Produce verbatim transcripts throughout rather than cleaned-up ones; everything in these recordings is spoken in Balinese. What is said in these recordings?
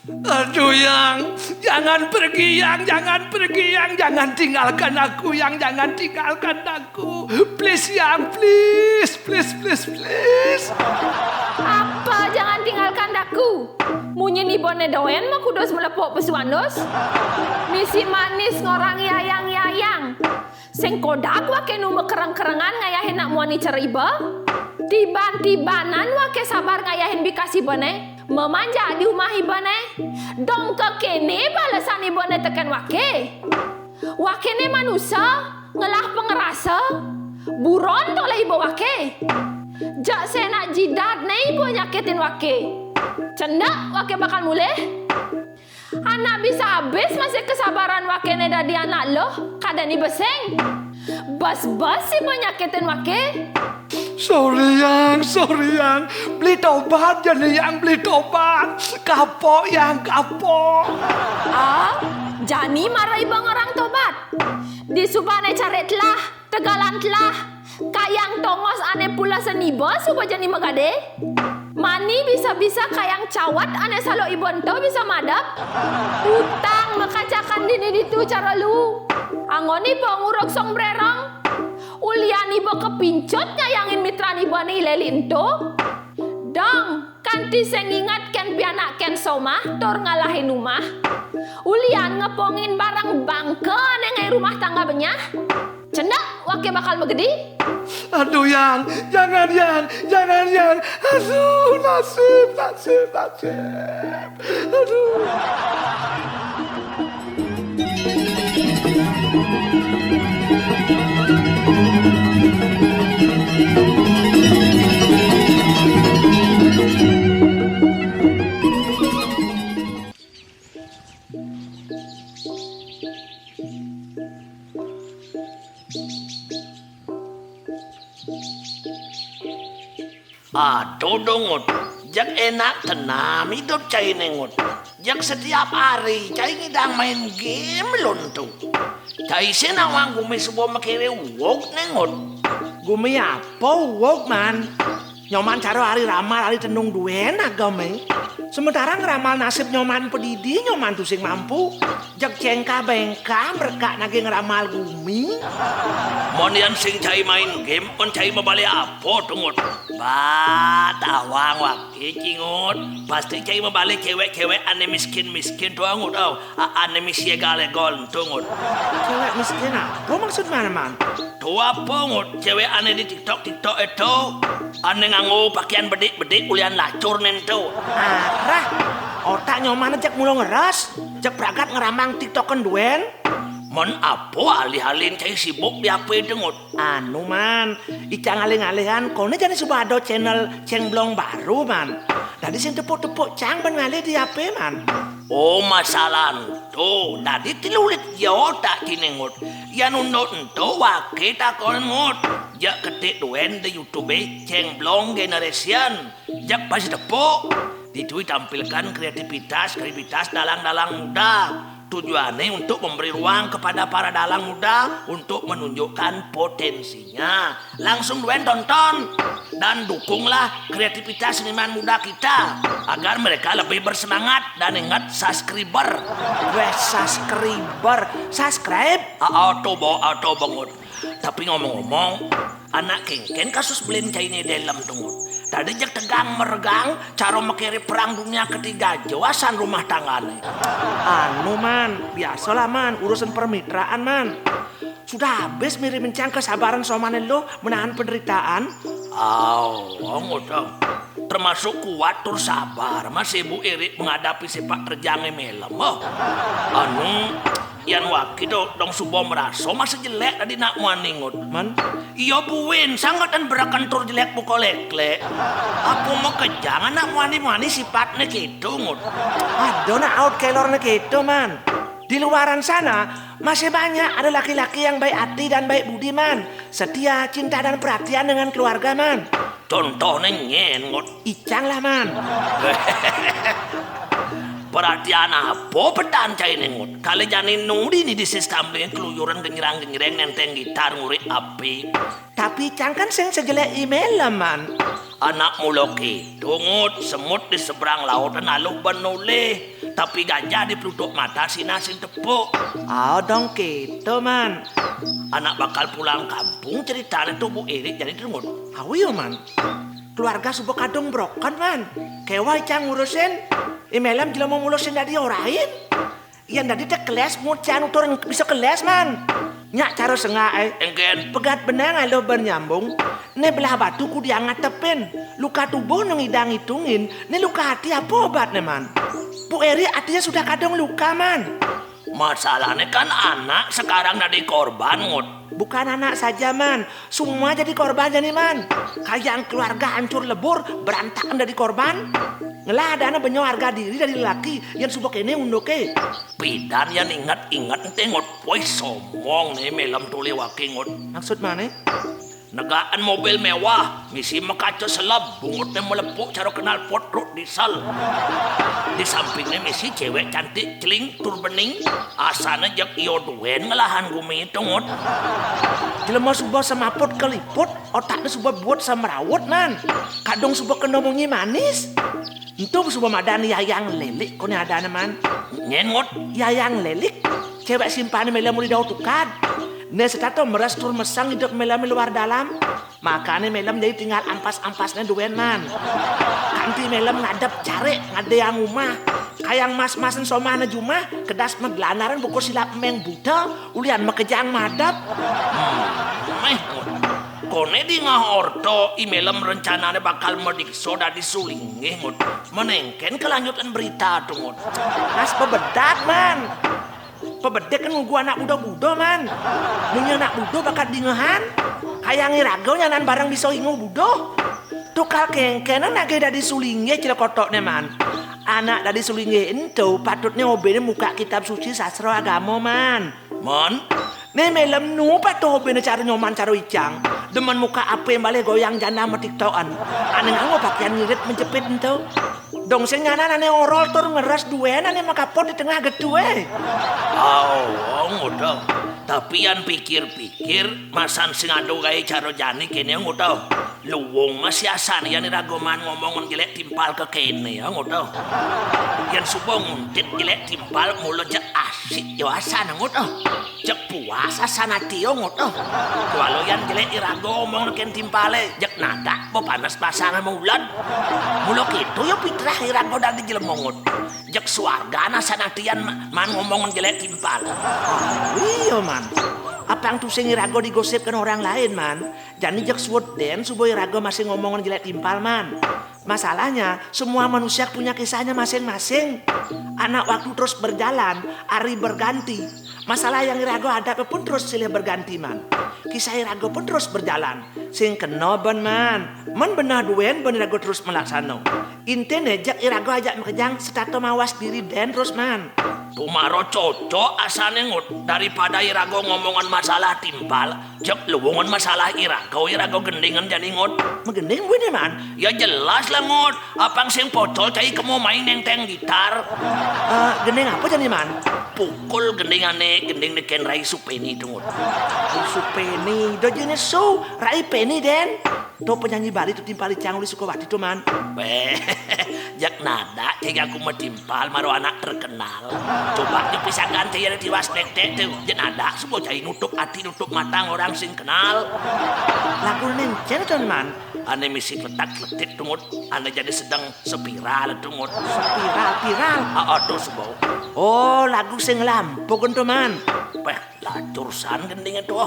Aduh, Yang, jangan pergi, Yang, jangan pergi, Yang, jangan tinggalkan aku, Yang, jangan tinggalkan aku. Please, Yang, please, please, please, please. Apa jangan tinggalkan daku? Munyin ibané dogén mah kudu melepuk pesuandos. Misi manis ngorang yayang-yayang. Sing kodak waké nu makereng-kerengan ngayahin nak muani cara iba. Tiban-tibanan waké sabar ngayahin bikas ibané. Mamanjak di umah ibané. Dong kekéné balesan ibané tekén waké. Wakéné manusa, ngelah pangrasa, buron tolih iba waké. Jak sénak jidatné iba nyakitin waké. Cendek waké bakal mulih. Anak bisa abis masih kesabaran wakéné dadi anak luh, kadén iba sing. Bas-bas iba nyakitin waké. Sorry, Yang, sorry, Yang. Beli tobat, jani, Yang, beli tobat. Kapok, Yang, kapok. Ah, jani mara iba ngorang tobat. Disubané carik telah, tegalan telah. Kayang tongos ané pula seniba suba jani magadé. Mani bisa-bisa kayang cawat ané salok iba ento bisa madep. Utang makacakan dini ditu cara lu. Anggon iba nguruk song brérong. Ulian iba kepincut nyayangin mitran ibané i Léli ento. Dong, kanti sing nginget kén pianak kén somah tur ngalahin umah. Ulian ngepongin barang bangka ané ngai rumah tangga benyah. Cendek waké bakal magedi. Aduh, Yang, jangan, Yang, jangan, Yang. Aduh, nasib, nasib, nasib. Aduh. Aduh, Ngut. Jak enak tenam idup cai né, Ngut. Jak setiap hari cai ngidang main game lonto. Cai sing nawang gumi suba makéré uug né, Ngut. Gumi apa uug, Man? Nyoman cara ari ramal ari tenung duen agamé. Sementara ngeramal nasib Nyoman padidi, Nyoman tusing mampu. Jeg cengkah bengkah merkak nagih ngeramal gumi. Mon yan sing cai main game, mon cai mabalih apa, Tungut? Bah, tawang waké, Cingut. Pasti cai mabalih cewek-cewek ané miskin-miskin to, Ngut, au. A- Ané misi égal-égal to, Ngut. Cewek miskin apa maksud Man, Man? To apa, Ngut? Cewek ané di TikTok, TikTok ento. Ané nganggo pakian bedik-bedik ulian lacur né ento. Arah, otak Nyoman jeg mula ngeres, jeg pragat ngramang TikToken duen. Mon apa alih-alihin cai sibuk di H P to, Ngut? Anu, Man, icang ngalih-ngalihan, koné jani suba ada channel Céng Blong baru, Man. Dadi sing tepuk-tepuk cang ban ngalih di H P, Man. Oh, masalah ento. Dadi tilulit ya otak ciné, Ngut. Yan unduk ento waké takon, Ngut. Jak ketik duen di YouTube Céng Blong Generation. Jak pasti tepuk. Ditu ditampilkan kreativitas, kreativitas dalang-dalang muda. Tujuannya untuk memberi ruang kepada para dalang muda untuk menunjukkan potensinya. Langsung duen tonton dan dukunglah kreativitas seniman muda kita agar mereka lebih bersemangat dan ingat subscriber. Weh, subscriber, subscribe? Ah, ah, toba, ah, toba, Ngut. Tapi ngomong-ngomong, anak kéngkén kasus belin cainé délem to, Ngut. Tadi jeg tegang meregang, cara makéré perang dunia ketiga jewasan rumah tanggané. Anu, Man, biasalah, Man, urusan permitraan, Man. Sudah habis miri mencang kesabaran somané lo menahan penderitaan? Aw, Ngut, termasuk kuat tur sabar, masih bu irik menghadapi sepak terjangé mélem. Oh. Anu, yan waké to dong suba merasa masih jelék dadi nak muani, Ngut. Man? Iya buin, sanget dan bereken tur jelék buka léklék. Apa makejang anak muani-muani sifatné kéto, Ngut? Ada nak aut kelorné kéto, Man. Di luaran sana, masih banyak ada laki-laki yang baik hati dan baik budi, Man. Setia, cinta, dan perhatian dengan keluarga, Man. Contohné nyén, Ngut? Icang lah, Man. Perhatian apa petan cainé, Ngut? Kali jani nudi ni di sistem keluyuran genjrang-genjreng nenteng gitar ngurik api. Tapi icang kan sing sejelék i mélem, Man. Anak mula kéto, Ngut, semut di seberang laut aluh ban nolih, tapi gajah di pelutuk mata sinah sing tepuk. Ah, dong kéto, Man. Anak bakal pulang kampung, ceritané to Bu Erik jani to, Ngut. Awi yo, Man. Keluarga suba kadung broken, Man. Kéweh cang ngurusin. I Melem jelema mula sing dadi orahin. Yén dadi té kelés, mut cang nutur bisa kelés, Man. Nyak cara sengak, eh. Engkén. Pegat benang aluh ban nyambung. Né belah batu kudu ngatepin. Luka tubuh né ngidang ngitungin, né luka hati apa obatné, Man? Bu Erik atiné sudah kadung luka, Man. Masalahné kan anak sekarang dadi korban, Ngut. Bukan anak saja, Man. Semua jadi korban jani, Man. Kayang keluarga hancur lebur, berantakan dadi korban. Ngelah adané benyo harga diri dadi lelaki, yén suba kéné unduké. Pidan yén inget-inget enté, Ngut. Woi, sombong né Melem tolih waké, Ngut. Maksud mané? Negakan mobil mewah, misi makaca seleb, bungutné melepuk cara knalpot rut diesel. Di sampingné misi cewek cantik, celing, tur bening. Asané jeg iya duén ngelahan gumi to, Ngut. Jelema suba semaput keliput, otakné suba buut semrawut, Man. Kadung suba kena munyi manis. Ento suba madan Yayang Lelik koné adané, Man. Nyén, Ngut? Yayang Lelik, cewek simpané Melem uli dau tukad. Né setata meres tur meseng idup Melem luar dalam. Makané Melem jani tinggal ampas-ampasné duén, Man. Kanti Melem ngadep carik, ngadéang umah. Kayang mas-masen somahné jumah, kedas maglanaran buka silap méng buta, ulian makejang madep. Hmm, méh, Ngut. Koné dingeh orta, I Melem rencanané bakal madiksa dadi sulinggih, Ngut. Men engkén kelanjutan berita to, Ngut. Mas pebedat, Man. Pebedik kan ngugu anak buda-buda, Man. Munyi anak buda bakat dingehan, kayang iraga nyanan bareng bisa inguh buda. Tukal kéngkénan nagih dadi sulinggih, cil kotokné, Man. Anak dadi sulinggih ento patutné obéné muka kitab suci sastra agama, Man. Man? Né Melem nu patuh obéné cara Nyoman cara Icang. Demen muka apé malih goyang jana matiktokan. Ané nganggo pakian ngirit menjepit ento. Dong sing nyanan ané orol tur ngeres duén ané makapot di tengah getué. Au, Ngut. Tapi yén pikir-pikir, masan sing ada gaé cara jani kéné, Ngut. Luung masih asané yén iraga maan ngomongan jelék timpal ka kéné, Ngut. Yén suba nguntit jelék timpal mula jeg asik ya asané, Ngut. Jeg puas asan ati ya, Ngut. Kuala yén jelék iraga omong kén timpalé, jeg nadak bepanes basangé mauled. Mula kéto ya pitrah iraga dadi jelema, Ngut. Jeg suargan asan ati yén ma-, maan ngomongan jelék timpal. Iya, Man. Apang tusing iraga digosipkan orang lain, Man. Jani jeg suud dén suba iraga masih ngomongan jelék timpal, Man. Masalahnya, semua manusia punya kisahnya masing-masing. Anak waktu terus berjalan, hari berganti. Masalah yang iraga hadapi pun terus silih berganti, Man. Kisah iraga pun terus berjalan. Sing kena ban, Man. Men beneh duén ban iraga terus malaksana. Intiné jeg iraga ajak makejang setata mawas diri dén terus, Man. Tumara cocok asané, Ngut, daripada iraga ngomongan masalah timpal. Jeg luungan masalah iraga, iraga gendingan jani, Ngut. Magending buin, Man? Ya jelas lah, Ngut. Apang sing pocol cai kemo main néngténg gitar. Eh, gending apa jani, Man? Pukul gendingané, gending nekén Rai Supeni to, Ngut. Rai Supeni, da jené su, Rai Peni dén. To penyanyi Bali to timpal icang uli Sukawati to, Man. Béh, jeg nadak cai aku matimpal maro anak terkenal. Coba ja pisakan cai ané tiwas nénték to. Jeg nadak suba cai nutup ati nutup mata ngorang sing kenal. Lagu encén to, Man? Ané misi kletak-kletik to, Ngut. Ané jani sedeng sepiral to, Ngut. Sepiral, piral. Aa, to suba. Oh, lagu sing lampuk ento, Man. Béh, lacur san gendingé to.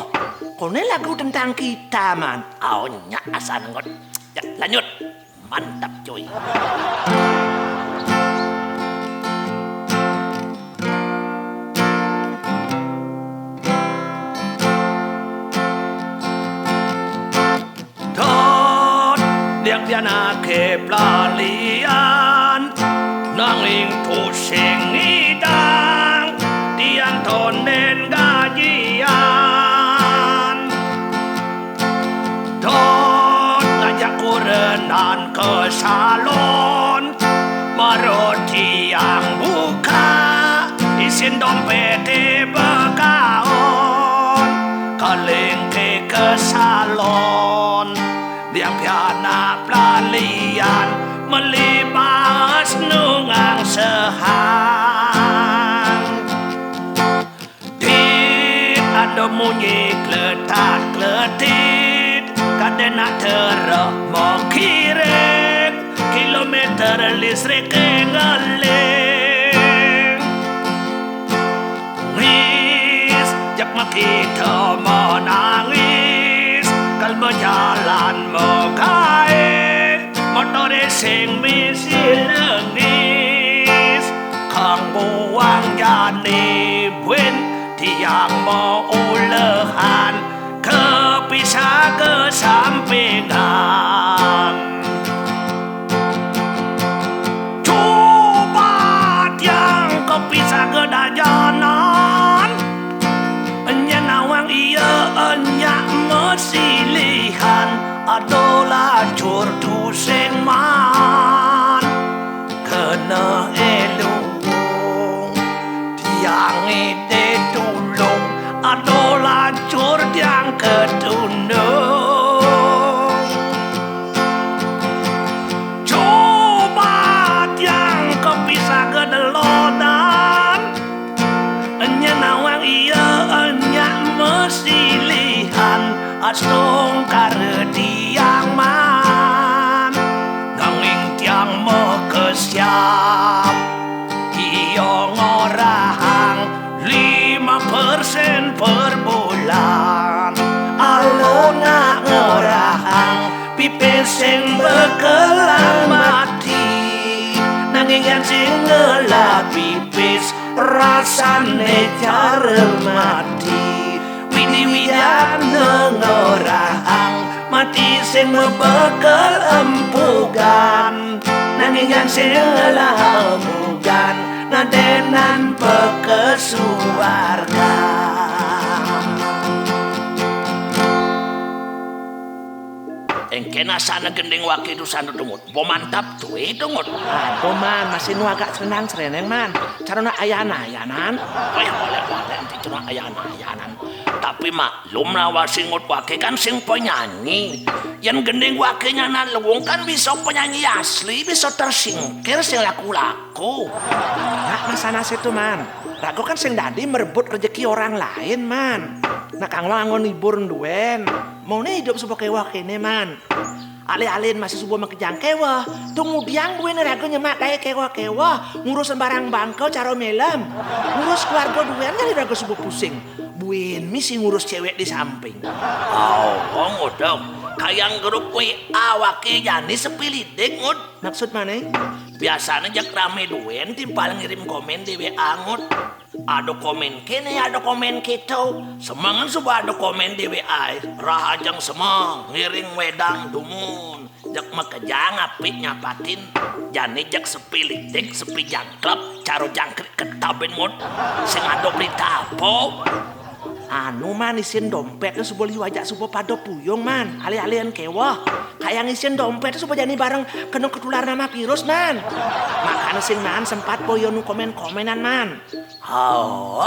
Koné lagu tentang kita, Man. Ao, nyak asan, Ngut. Ya, lanjut. Mantap, cuy. Dot, diak pianake pelalian, nanging tusing ngidang, tiang tonden gajian. Dot, ngajak kurenan ke salon, maro tiang buka, isin dompete bekaon, kalingke ke salon, diak pianak pelalian. sehang. Dit ado munyi kletat-kletit, kadena terek mokiring, kilometer listrik ngeling. Ngis, jak makita menangis, kal bejalan mekai, motore sing misi lengis, kang buang jani buin, tiang maulehan kepisah kesampingan. Cuba tiang kepisah kedajanan, nyen awang iya enyak mesilihan, ado lacur tusing man kena elung. Tiang ite tulung, ado lacur tiang ketundung. Cuba tiang kepisah kedelonan, nyen awang iya enyak mesilihan, astungkara tiang man. Nanging tiang makesiap, iya ngorahang lima persen per bulan. Alona ngorahang pipis sing bekelang mati, nanging yan sing ngelah pipis rasane cara mati. Widi-widian ngorahang mati sing mebekel empugan, nanging yan sing ngelah empugan ngadenan peke suarga. Engkena sana gending waki tu sandu dungut. Bo mantap tue dungut. Aduh man, masih nu agak serenang sereneng man. Cara nak ayan-ayanan. Oh ya, boleh, boleh, nanti cuma ayan-ayanan. Tapi maklum lah, wa singut wake kan sing penyanyi. Yan gending wake nyanan lewung kan bisa penyanyi asli, bisa tersingkir sing laku-laku. Nak masana situ man. Rago kan sing dadi merebut rezeki orang lain man. Nak kang lo anggo nibur duen. Mau ne hidup suba kewah kene man. Ale-alen masih suba makejang kewah. Tumudiang buin raga nyemak gae kewah-kewah, ngurus sembarang bangka cara melem. Ngurus keluarga duan nyali raga suba pusing. Buin misi ngurus cewek di samping. Oh, ngodok. Kayang grup W A wake jani sepilidik, Ngut. Maksud mane? Biasane jak rame duan timpal ngirim komen di W A, Ngut. Ada komen kene, ada komen keto. Semengan suba ada komen di W A. Rahajeng semeng, ngiring wedang dumun. Jak makejang apik nyapatin. Jani jak sepi litik, sepi jangklep, caro jangkrik ketabin, Ngut. Sing ada berita apa? Anu man, isin dompet tu suba liu ajak suba pada puyung man. Ale-alen kewah. Kayang isin dompet tu suba jani bareng kena ketular nama virus man. Makane sing naan sempat boyo nu komen-komenan man. Oh,